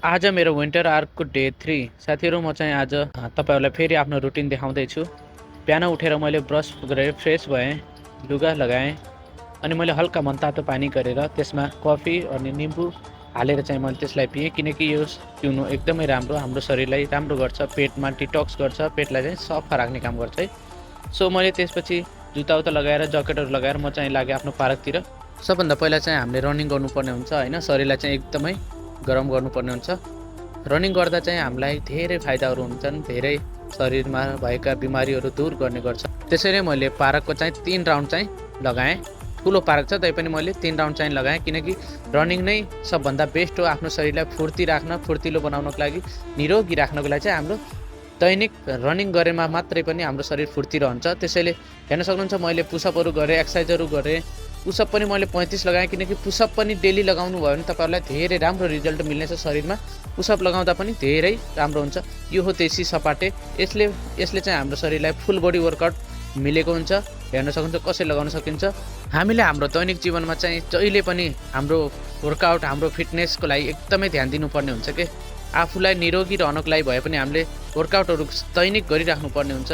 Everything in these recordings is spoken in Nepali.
आज मेरो विन्टर आर्कको डे 3 साथीहरू म चाहिँ आज तपाईहरुलाई फेरि आफ्नो रुटिन देखाउँदैछु। बिहान उठेर मैले ब्रस गरेर फ्रेस भएँ, लुगा लगाएँ अनि मैले हल्का मनतातो पानी गरेर त्यसमा कफी अनि निम्बु हालेर चाहिँ मैले त्यसलाई पिएँ किनकि यो पिउनु एकदमै राम्रो हाम्रो शरीरलाई राम्रो गर्छ, पेटमा डिटक्स गर्छ, पेटलाई चाहिँ सफा राख्ने काम गर्छ है। सो मैले त्यसपछि जुत्ता उता लगाएर ज्याकेटहरु लगाएर म चाहिँ लागेँ आफ्नो पार्कतिर। सबभन्दा पहिला चाहिँ हामीले रनिङ गर्नुपर्ने हुन्छ हैन, शरीरलाई चाहिँ एकदमै गरम गर्नुपर्ने हुन्छ। रनिङ गर्दा चाहिँ हामीलाई धेरै फाइदाहरू हुन्छन्, धेरै शरीरमा भएका बिमारीहरू दूर गर्ने गर्छ। त्यसैले मैले पार्कको चाहिँ 3 राउन्ड चाहिँ लगाएँ। ठुलो पार्क छ तैपनि मैले 3 राउन्ड चाहिँ लगाएँ किनकि रनिङ नै सबभन्दा बेस्ट हो आफ्नो शरीरलाई फुर्ती राख्न, फुर्तिलो बनाउनको लागि, निरोगी राख्नको लागि चाहिँ हाम्रो दैनिक रनिङ गरेमा मात्रै पनि हाम्रो शरीर फुर्ती रहन्छ। त्यसैले हेर्न सक्नुहुन्छ मैले पुसअपहरू गरेँ, एक्सर्साइजहरू गरेँ। पुसअप पनि मैले 35 लगाएँ किनकि पुसअप पनि डेली लगाउनु भयो भने तपाईहरुलाई धेरै राम्रो रिजल्ट मिल्नेछ शरीरमा। पुसअप लगाउँदा पनि धेरै राम्रो हुन्छ। यो हो देशी सपाटे। यसले चाहिँ हाम्रो शरीरलाई फुल बडी वर्कआउट मिलेको हुन्छ। हेर्न सक्नुहुन्छ कसरी लगाउन सकिन्छ। हामीले हाम्रो दैनिक जीवनमा चाहिँ जहिले पनि हाम्रो वर्कआउट, हाम्रो फिटनेसको लागि एकदमै ध्यान दिनुपर्ने हुन्छ के। आफूलाई निरोगी रहनको लागि भए पनि हामीले वर्कआउटहरू दैनिक गरिराख्नुपर्ने हुन्छ।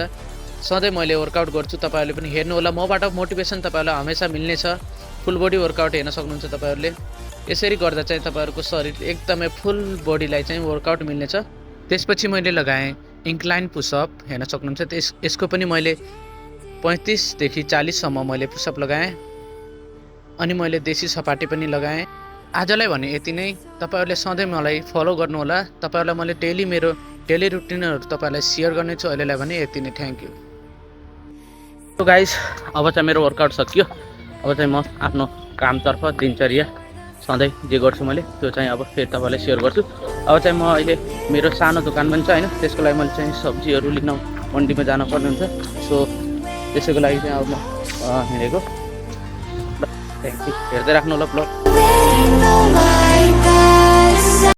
सधैँ मैले वर्कआउट गर्छु, तपाईहरुले पनि हेर्नु होला। मबाट मोटिभेसन तपाईहरुलाई हमेशा मिल्नेछ। फुल बडी वर्कआउट हेर्न सक्नुहुन्छ तपाईहरुले। यसरी गर्दा चाहिँ तपाईहरुको शरीर एकदमै फुल बडीलाई चाहिँ वर्कआउट मिल्नेछ। त्यसपछि मैले लगाएँ इन्क्लाइन पुसअप हेर्न सक्नुहुन्छ। यसको पनि मैले 35 देखि 40 सम्म मैले पुसअप लगाएँ अनि मैले देशी सपाटे पनि लगाएँ। आजलाई भने यति नै। तपाईहरुले सधैँ मलाई फलो गर्नु होला। तपाईहरुलाई मैले मेरो डेली रुटिनहरु तपाईहरुलाई शेयर गर्नेछु। अहिलेलाई भने यति नै। Thank you. तो गाइस अब चाहिँ मेरो वर्कआउट सकियो। अब चाहिँ म आफ्नो कामतर्फ दिनचर्या सधैँ जे गर्छु मैले त्यो चाहिँ अब फेरि तपाईहरुलाई शेयर गर्छु। अब चाहिँ म अहिले मेरो सानो दोकान पनि छ हैन, त्यसको लागि मैले चाहिँ सब्जीहरु लिन मन्डीमा जान पर्ने हुन्छ। सो त्यसैको लागि चाहिँ अब म हिँडेको। Thank you. हेर्दै राख्नु होला ब्लग।